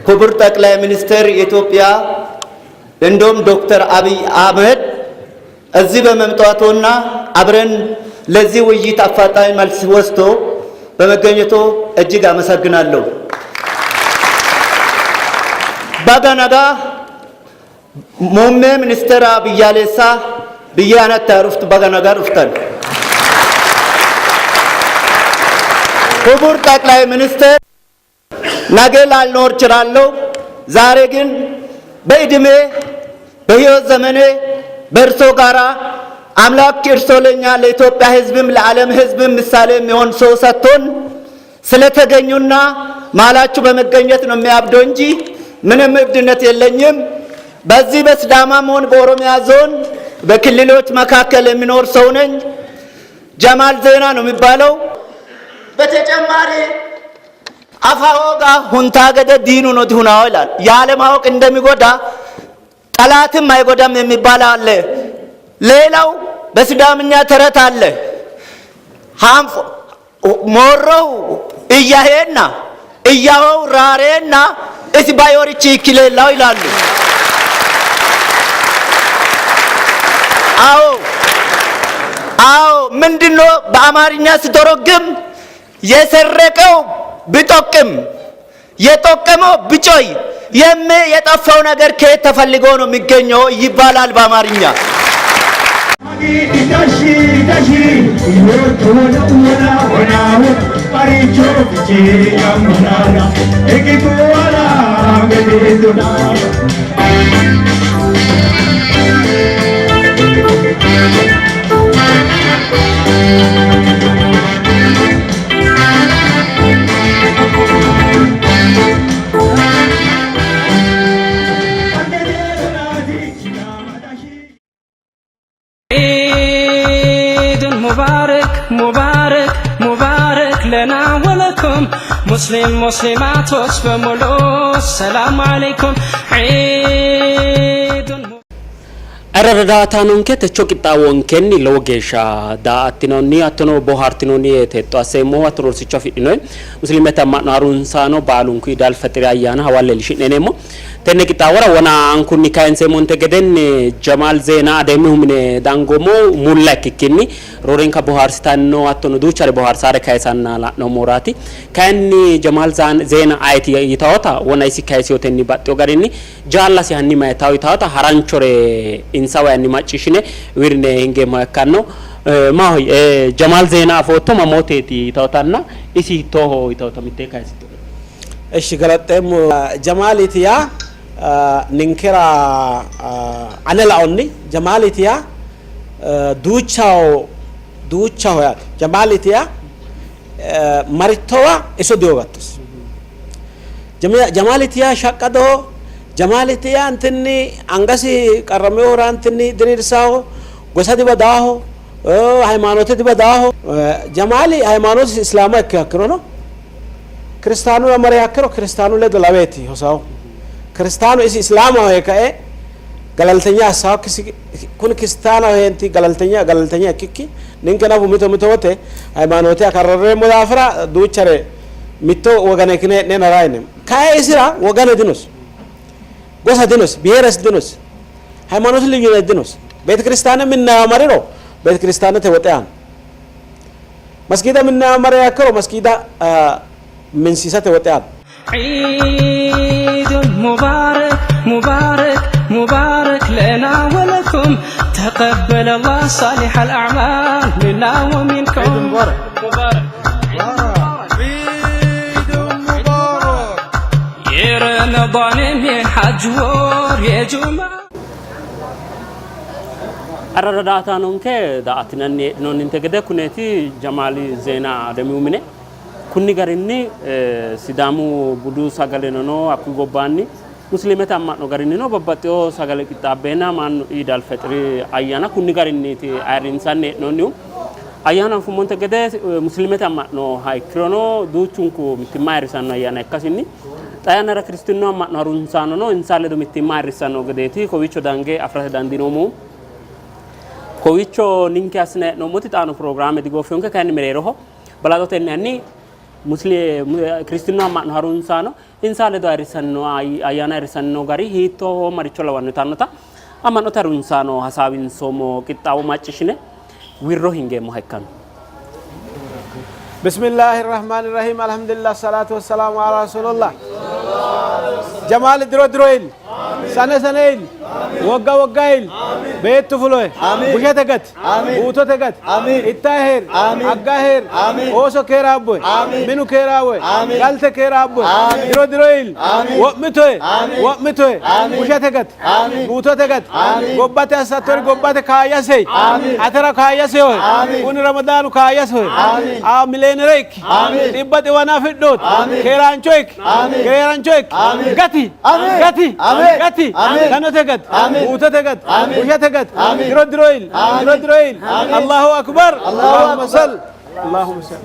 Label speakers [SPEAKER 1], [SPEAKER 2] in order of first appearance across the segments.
[SPEAKER 1] ክቡር ጠቅላይ ሚኒስትር የኢትዮጵያ እንዲሁም ዶክተር አብይ አህመድ እዚህ በመምጣቱና አብረን ለዚህ ውይይት አፋጣኝ መልስ ወስዶ በመገኘቱ እጅግ አመሰግናለሁ። Baga nagaa muummee ministeera biyyaalessaa biyya anatti dhuftu baga nagaa dhuftan። ክቡር ጠቅላይ ሚኒስትር ነገ ላልኖር እችላለሁ። ዛሬ ግን በእድሜ በሕይወት ዘመኔ በእርሶ ጋራ አምላክ እርሶ ለኛ ለኢትዮጵያ ሕዝብም ለዓለም ሕዝብም ምሳሌ የሚሆን ሰው ሰጥቶን ስለተገኙና ማላችሁ በመገኘት ነው የሚያብደው እንጂ ምንም እብድነት የለኝም። በዚህ በሲዳማም ሆነ በኦሮሚያ ዞን በክልሎች መካከል የሚኖር ሰው ነኝ። ጀማል ዜና ነው የሚባለው። በተጨማሪ አፋሆጋ ሁንታ ገደ ዲኑ ነው ዲሁናው ይላል። ያለማወቅ እንደሚጎዳ ጠላትም አይጎዳም የሚባል አለ። ሌላው በሲዳምኛ ተረት አለ። ሃንፎ ሞሮው እያሄና እያሆው ራሬና እስ ባዮሪቺ ይክሌላው ይላሉ። አዎ አዎ፣ ምንድነው በአማርኛ ስተረጉም የሰረቀው ቢጠቅም የጠቀመው ቢጮይ የም የጠፋው ነገር ከየት ተፈልጎ ነው የሚገኘው ይባላል በአማርኛ።
[SPEAKER 2] عيد مبارك مبارك مبارك لنا ولكم ሙስሊም ሙስሊማቶች በሙሉ ሰላም አለይኩም ዒዱን
[SPEAKER 3] Ayirrado daa''ataanonke techo qixxaawonkenni lowo geeshsha daa''attinoonni hattono boohaartinoonni yeete hexxo asseemmo hattono rosicho afidhinoonni musiliimete amma'no harunsaano baalunku Iid Alfexiri ayyaana hawalle iillishi'ne yineemmo. Tenne qixxaawora wona ankunni kayinseemmonte gedenni Jamaal Zeena Adeemihu mine dangoommo mulla ikkikkinni roorenka boohaarsitanno hattono duuchare boohaarsaare kayisanna la'noommohuraati. Kayinni Jamaal Zeena ayeti yitawota wona isi kayisiyotenni baxxewo garinni jaallasi hanni mayitawo yitawota haranchore insawa hanni macciishshine wirne hingeemmoha ikkanno. Maahoyye Jamaal Zeena afootto mamooteeti yitawotanna isi hiittooho yitawota mittee kayisitto.
[SPEAKER 4] Ishshi galaxxeemmo. Jamaaliiti yaa ninkera ane laonni Jamaaliiti yaa duuchaho duuchaho yaate. Jamaaliiti yaa marittowa iso dihoogattosi. Jamaaliiti yaa shaqqadoho. Jamaaliiti yaa antinni angasi qarraminohura antinni diriirsaho, gosa dibadaaho, hayimaanote dibadaaho. Jamaali hayimaanootesi islaama ikkiha ikkirono kiristaanuwa mariha ikkiro kiristaanu ledo laweeti hosaahu. Kiristaanu isi islaamaho yee kae galaltenya assaakki kuni kiristaanaho yeenti galaltenya galaltenya ikkikki ninke nafu mito mito wote hayimaanoote akararreemmo daafira duuchare mitto wogane ikkine hee'ne nara yineemmo. Kayi isira wogane dinosi, gosa dinosi, biheeresi dinosi, hayimaanoote liyyunet dinosi. Beetekiristaane minnayiwa mariro beetekiristaanete woxe aanno. Masgiida minnayiwa mariha ikkiro masgiida minsiisate woxe aanno.
[SPEAKER 2] ዒዱን ሙባረክ ሙባረክ ሙባረክ ለና ወለኩም ተቀበለ ላህ ሳሊሐል አዕማል ሚና ወሚንኩም። የረመዳንም የሐጅ ወር የጁምዓ
[SPEAKER 3] Arrara daa''ataanonke daa''attinanni heedhinoonninte gede kuneeti Jamaali Zeena Ademihu mine kunni garinni Sidaamu budu sagaleno no hakkuyi gobbaanni musiliimete amma'no garinnino babbaxxewo sagale qixxaabbeenna mannu Iid Alfexiri ayyaana kunni garinniiti ayirrinsanni hee'noonnihu. Ayyaanu anfummonte gede musiliimete amma'noha ikkirono duuchunku mittimma ayirrisanno ayyaana ikkasinni xaa yannara kiristinnu amma'no harunsaanono insa ledo mittimma ayirrissanno gedeeti kowiicho dange afi'rate dandiinoommohu. Kowiicho ninke assine hee'noommoti xaano pirogiraame digooffinonke, kayinni mereeroho balaxotenni hanni Kiristinnu amma'no harunsaano insa ledo ayirrissanno ayyaana ayirrissanno gari hiittooho maricho lawanno yitannota amma'note harunsaano hasaawinsoommo qixxaawo macciishshine wirro hingeemmoha ikkanno.
[SPEAKER 4] Bismillahir Rahmanir Rahim Alhamdulillah salatu wassalamu ala Rasulullah. Jamaal diro diro il sane sane il wogga wogga il beettu fuloe bushete gati buutote gati ittaa heer aggaa heer ooso keeraabboe minu keeraabboe galte keeraabboe diro diro il wo'mitoe wo'mitoe bushete gati buutote gati gobbate assattori gobbate kaayyasei atera kaayyasehoe kuni ramadaanu kaayyasehoe a mileenere ikki dhibba xiwana afidhooti keeraancho ikki keeraancho ikki gati gati gati ganote gati buutote gati bushate gati diro diro il diro diro il Allahu akbar Allahumma sall Allahumma sall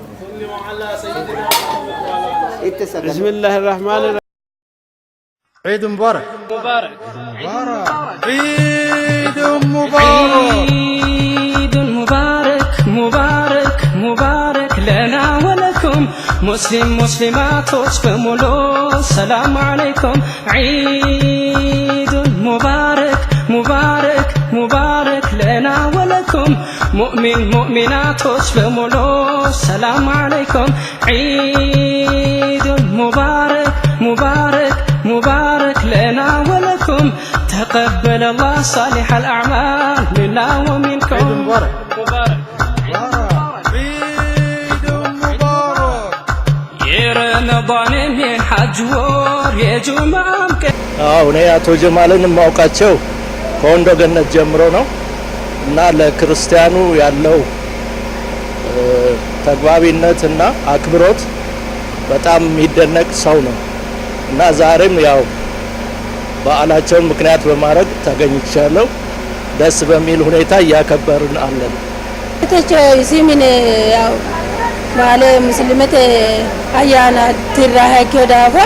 [SPEAKER 4] Bismillahir Rahmanir
[SPEAKER 5] عيد مبارك
[SPEAKER 2] مبارك
[SPEAKER 5] عيد مبارك
[SPEAKER 2] عيد مبارك مبارك مبارك لنا ولكم ሙስሊም ሙስሊማቶች በሙሉ ሰላም አለይኩም። عيد مبارك مبارك مبارك لنا ولكم ሙእሚን ሙእሚናቶች በሙሉ ሰላም አለይኩም። عيد مبارك مبارك مبارك لنا ولكم تقبل الله صالح الأعمال منا ومنكم።
[SPEAKER 5] عيد مبارك
[SPEAKER 2] مبارك
[SPEAKER 5] عيد مبارك
[SPEAKER 2] የረመዳንም የሐጅ ወር የጁምዓም ቀን
[SPEAKER 6] አዎ እኔ አቶ ጀማልን የማውቃቸው ከወንዶ ገነት ጀምሮ ነው እና ለክርስቲያኑ ያለው ተግባቢነት እና አክብሮት በጣም የሚደነቅ ሰው ነው እና ዛሬም ያው በዓላቸውን ምክንያት በማድረግ ተገኝቻለሁ። ደስ በሚል ሁኔታ እያከበርን አለን።
[SPEAKER 7] Techo isi mine yaw baale muslimete ayyaana tirraha ikkino daafo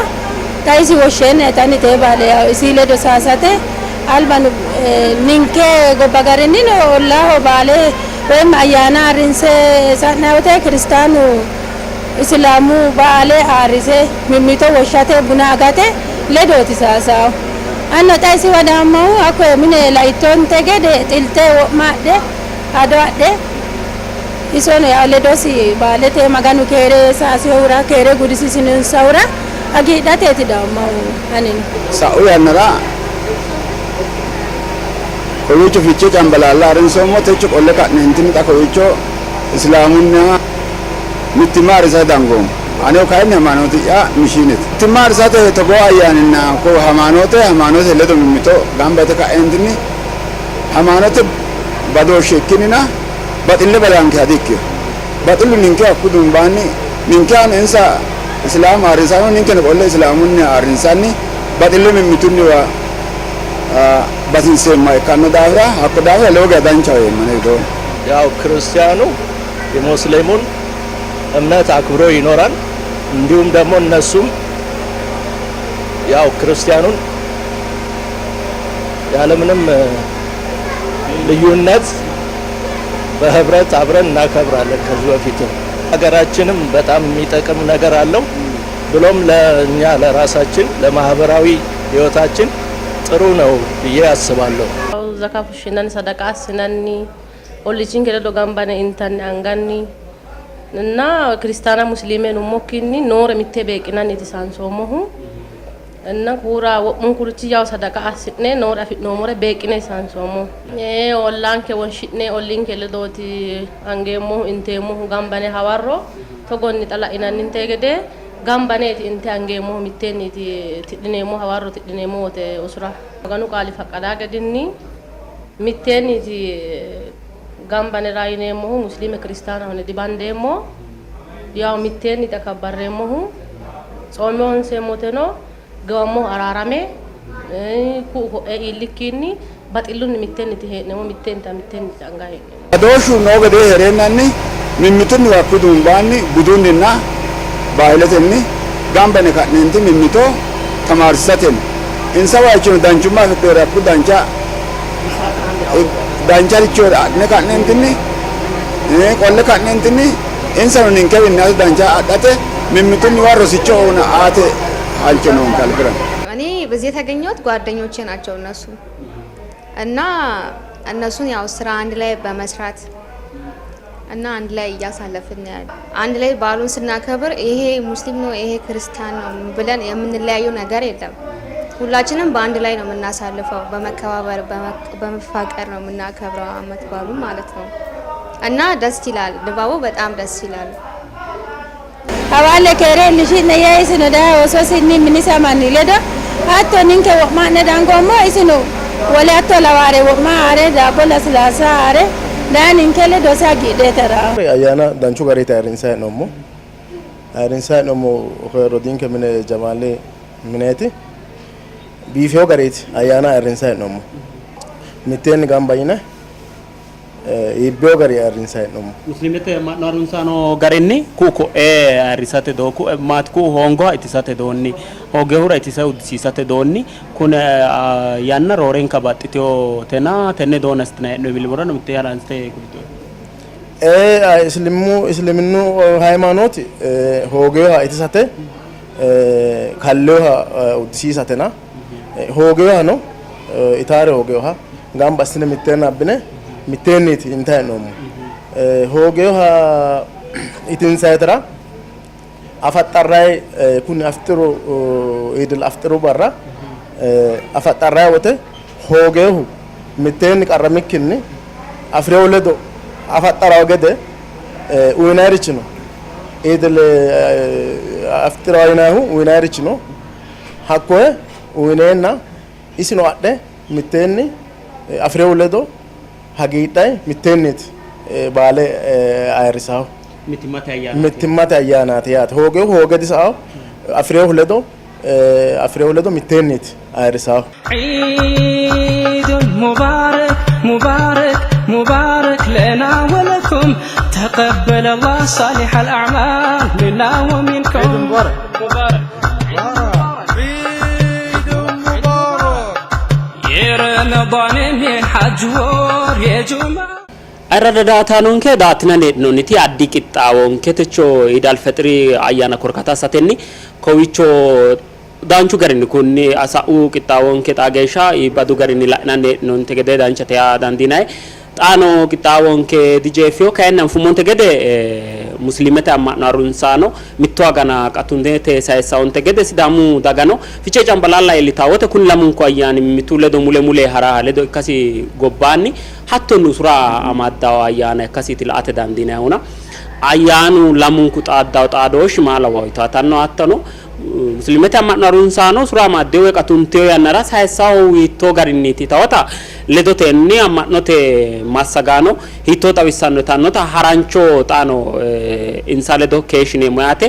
[SPEAKER 7] xa isi woshsheenne tani tee baale yaw isi ledo saasate alba ninke gobba garinnino ollaaho baale woyim ayyaana ayirrinse sa'nanni woyte kiristaanu isilaamu baale ayirrise mimmito woshshate buna agate ledooti saasaahu. Anino xa isiwa daammohu hakkoye mine laittonte gede xilte wo'ma adhe ado adhe isono yaw ledosi baalete maganu keere saasihura keere gudisiisinsahura hagiidhateeti daammohu anino.
[SPEAKER 8] Sa'u yannara kowiicho Fichee Cambalaalla harinsoommo, techo qolle ka'neentinni xa kowiicho Islaamunniha mittimma harisate dangoommo. Anehu kayinni hamaanooti'ya mishiinete. Mittimma harisate togoo ayyaaninna ko hamaanoote hamaanoote ledo mimmito gamba yite ka'eentinni hamaanote badooshshe ikkinnina baxille badaankeha di''ikkino. Baxillu ninke hakku dumbaanni ninkehano insa Isilaamu ayirrisanno ninkeno qolle Isilaamunniha ayirrinsanni baxille mimmitunniwa batinseemmoha ikkanno daafira hakko daafira lowo geya danchaho yeemmo ane widoonni.
[SPEAKER 6] ያው ክርስቲያኑ የሙስሊሙን እምነት አክብሮ ይኖራል። እንዲሁም ደግሞ እነሱም ያው ክርስቲያኑን ያለምንም ልዩነት በህብረት አብረን እናከብራለን። ከዚህ በፊትም ሀገራችንም በጣም የሚጠቅም ነገር አለው። ብሎም ለእኛ ለራሳችን ለማህበራዊ ህይወታችን ጥሩ ነው ብዬ አስባለሁ።
[SPEAKER 9] Zaka fushshinanni sadaqa assinanni ollichinke ledo gamba yine intanni anganni እና kiristaana musliime yinummokkinni noore mitte beeqqinanniiti saansoommohu እና kuura wo'munkurichi yaw sadaqa assi'ne noore afi'noommore beeqqine saansoommo. Ollaanke wonshi'ne olliinke ledooti angeemmohu inteemmohu gamba yine hawarro togonni xa la'inanninte gede gamba yineeti inte angeemmohu mitteenniiti tidhineemmohu hawarro tidhineemmo wote usura. Maganu qaali faqqadaa gedinni mitteenniiti gamba yine rayineemmohu musliime kiristaanaho yine dibandeemmo. Yaw mitteenniiti akabbarreemmohu tsoome honseemmoteno giwammohu araarame ku'u ko'ee iillikkiinni baxillunni mitteenniiti hee'neemmo mitteenni mitteenniiti anga hee'neemmo.
[SPEAKER 8] Badooshshu noo gedee hee'reennanni mimmitunniwa hakkuyi duumbaanni budunninna bahiletenni gamba yine ka'neenti mimmito tamaarsiisatenni insa wayichino danchumma afidhinore hakkuyi dancha dancharicho adhine ka'neentinni qolle ka'neentinni insano ninkewinni hatto dancha adhate Mimmitunniwa rosicho aate halcho noonke albira.
[SPEAKER 10] እኔ በዚህ የተገኘሁት ጓደኞቼ ናቸው እነሱ እና እነሱን ያው ስራ አንድ ላይ በመስራት እና አንድ ላይ እያሳለፍን ያለ አንድ ላይ በዓሉን ስናከብር ይሄ ሙስሊም ነው ይሄ ክርስቲያን ነው ብለን የምንለያየው ነገር የለም። ሁላችንም በአንድ ላይ ነው የምናሳልፈው። በመከባበር በመፋቀር ነው የምናከብረው አመት በዓሉን ማለት ነው እና ደስ ይላል። ድባቡ በጣም ደስ ይላል።
[SPEAKER 7] Hawalle keere iillishine yee isino daye oososinni minisi manni ledo hatto ninke wo'ma'ne dangoommo isino wole hatto lawaare wo'ma haare daabbo lasilaasa haare daye ninke ledosi hagiidhe tarawo.
[SPEAKER 11] Ayyaana danchu garinni ayirrinsanni hee'noommo. Ayirrinsanni hee'noommo rodiinke mine Jamaali mineeti. Biifewo gariiti ayyaana ayirrinsanni hee'noommo. Mitteenni gamba yine iibbewo gari ayirrinsanni hee'noommo.
[SPEAKER 3] Musliimete amma'no harunsaano garinni ku'u ko'ee ayirrisate doo maati ku'u hoongoha itisate doonni hoogehura itise uddisiisate doonni kuni yanna roorenka baxxitewotena tenne doonni assitinanni hee'noonni millimmonno mittee haransite kulittoe.
[SPEAKER 11] Ee islimu isliminnu hayimaanooti hoogeyoha itisate kalleyoha uddisiisatena hoogeyohano itaare hoogeyoha gamba assine mitteenni abbine mitteenniiti intanni hee'noommo. Hoogeyoha itinsayitera afaxxarrayi kuni afixiru idil afixiru barra afaxxarrayi wote hoogeyohu mitteenni qarramikkinni afireyo ledo afaxxarawo gede uyinayirichi no. Idil afixirawo yinayihu uyinayirichi no. Hakkoye uyineenna isino adhe mitteenni afireyo ledo hagiidhayi mitteenniiti baale ayirrisahu.
[SPEAKER 3] Mittimmate ayyaanaati.
[SPEAKER 11] Mittimmate ayyaanaati yaate. Hoogehu hooge disa'awo afireyohu ledo afireyohu ledo mitteenniiti ayirrisahu.
[SPEAKER 2] عيد مبارك مبارك مبارك لنا ولكم تقبل الله صالح الأعمال منا ومنكم
[SPEAKER 5] عيد مبارك مبارك عيد مبارك
[SPEAKER 2] የረመዳን የሐጅ ወር የጁምዓ
[SPEAKER 3] Ayirrado daa''ataanonke daa''attinanni hee'noonniti addi qixxaawonke techo Iid Alfexiri ayyaana korkaata assatenni kowiicho danchu garinni kunni sa'u qixxaawonke xaa geeshsha iibbadu garinni la'nanni hee'noonte gede danchate yaa dandiinanni. Xaano qixxaawonke dijeeffino kayinni anfummonte gede musliimete amma'no harunsaano mitto agana qatunte sayissawonte gede Sidaamu dagano Fichee Cambalaalla iillitawo wote kuni lamunku ayyaani mimmitu ledo mule mule hara ledo ikkasi gobbaanni hattonni usura amaddawo ayyaana ikkasiiti la''ate dandiinayihuna ayyaanu lamunku xaaddawo xaadooshshi maa lawawo yitatanno hattono Musliimete amma'no harunsaano usura amaddino woy qatuntewo yannara sayissawohu hiittoo garinniiti yitawota ledotenni amma'note massagaano hiittoo xawissanno yitannota harancho xaano insa ledo keeshshineemmo yaate.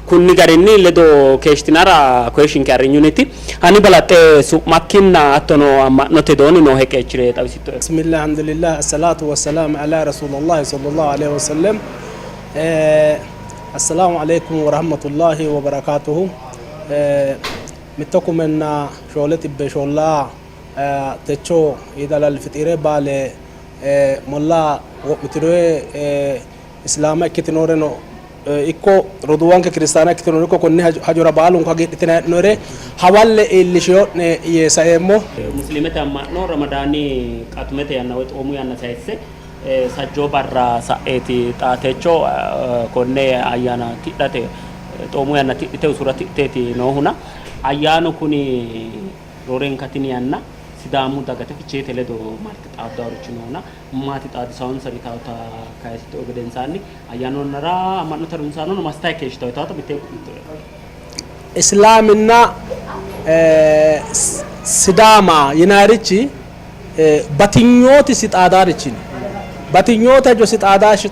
[SPEAKER 3] Kunni garinni ledo keeshshitinara koyishshinke ayirrinyunniti. Hanni balaxxe su'makkinna hattono amma'note widoonni noohe qeechire xawisittoe.
[SPEAKER 12] Bismillah alhamdulillah assalatu wassalamu ala rasulillahi sallallahu alaihi wasallam. Assalaamu alaikum warahmatullahi wabarakatuhu. Mitto kumenna shoole xibbe shoollaa techo Iid al Fixire baale molla wo'mitinore Islaama ikkitinoreno ikko roduuwanke kiristaana ikkitinore ikko konni hajora baalunku hagiidhitinanni hee'noyire hawalle iillishiyo'ne yee saeemmo.
[SPEAKER 3] Musliimete amma'no Ramadaani qatumete yanna woy xoomu yanna sayisse sajjoo barra sa'eeti xa techo konne ayyaana tidhate xoomu yanna tidhite usura tidhiteeti noohuna ayyaanu kuni roorenka tini yanna Sidaamu dagate Ficheete ledo marte xaaddaworichi noona maati xaadisawonsari yitawota kayisittoe gedensaanni ayyaanu yannara amma'note harunsaanono massitayi keeshshitawo yitawota mittee ku'littoe.
[SPEAKER 12] Islaaminna Sidaama yinayirichi batinyootisi xaadaarichi no. Batinyooti hajosi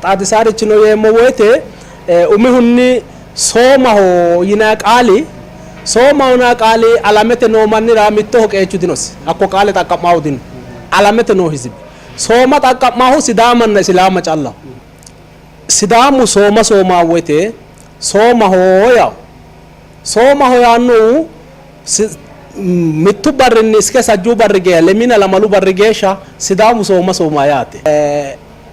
[SPEAKER 12] xaadisaarichi no yeemmo woyte umihunni soomaho yinanni qaali soomaho yinanni qaali alamete noo mannira mittoho qeechu dinosi. Hakko qaale xaqqa'maahu dino. Alamete noo hizibi sooma xaqqa'maahu Sidaamanna Isilaama callaho. Sidaamu sooma soomaa woyte soomaho yawo. Soomaho yaannohu mittu barrinni iske sajjuu barri geya lemina lamalu barri geeshsha Sidaamu sooma sooma yaate.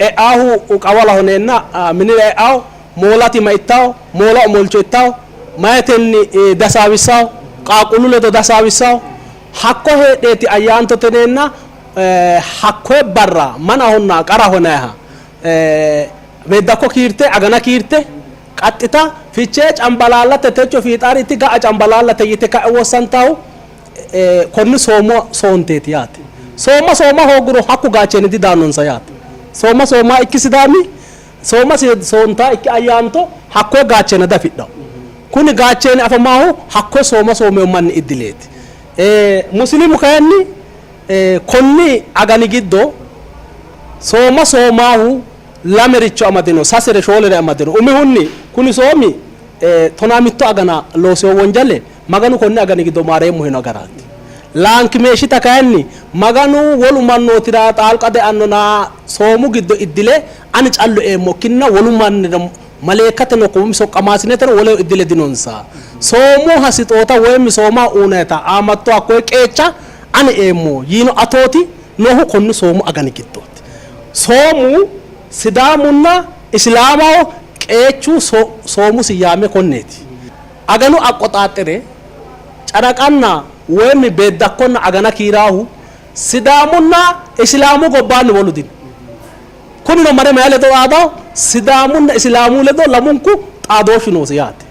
[SPEAKER 12] E'aahu qawalaho neenna minira e'aahu Moola tima ittawo, moola omolcho ittawo, mayetenni dasaawissawo, qaaqquullu ledo dasaawissawo. Hakko heedheeti ayyaantote yineenna hakkoye barra manahonna qaraho yinayiha beeddakko kiirte agana kiirte qaxxita Fichee Cambalaallate techo fiixaariti ga'a Cambalaallate yite ka'e wossantahu konni soomo soonteeti yaate. Sooma sooma hoogguro hakku gaacheeni didaannonsa yaate. Sooma sooma ikki Sidaami sooma soontaa ikki ayyaanto hakkoye gaacheena diafidhanno. Kuni gaacheeni afamaahu hakkoye sooma soomino manni iddileeti. Musiliimu kayinni konni agani giddo sooma soomaahu lamericho amadino, sasere shoolere amadino. Umihunni kuni soomi tonaamitto agana loosino wonjale Maganu konni agani giddo maareemmo yiino agaraati. Laankimeeshshita kayinni Maganu wolu mannootira xaalqa deannona soomu giddo iddile ani callu eemmokkinna wolu mannira maleekkateno ikko soqqamaasineteno woleho iddile dinonsa. Soomuha sixoota woyim soomaho uynayita aamatto hakkoye qeecha ani eemmo yiino atooti noohu konni soomu agani giddooti. Soomu Sidaamunna Isilaamaho qeechu soomu siyyaame konneeti. Aganu aqqoxaaxxere, caraqanna woyim beeddakkonna agana kiiraahu Sidaamunna Isilaamu gobbaanni wolu dino. Kunino mare mayi ledo xaadawo? Sidaamunna Isilaamu ledo lamunku xaadooshshu noosi yaate.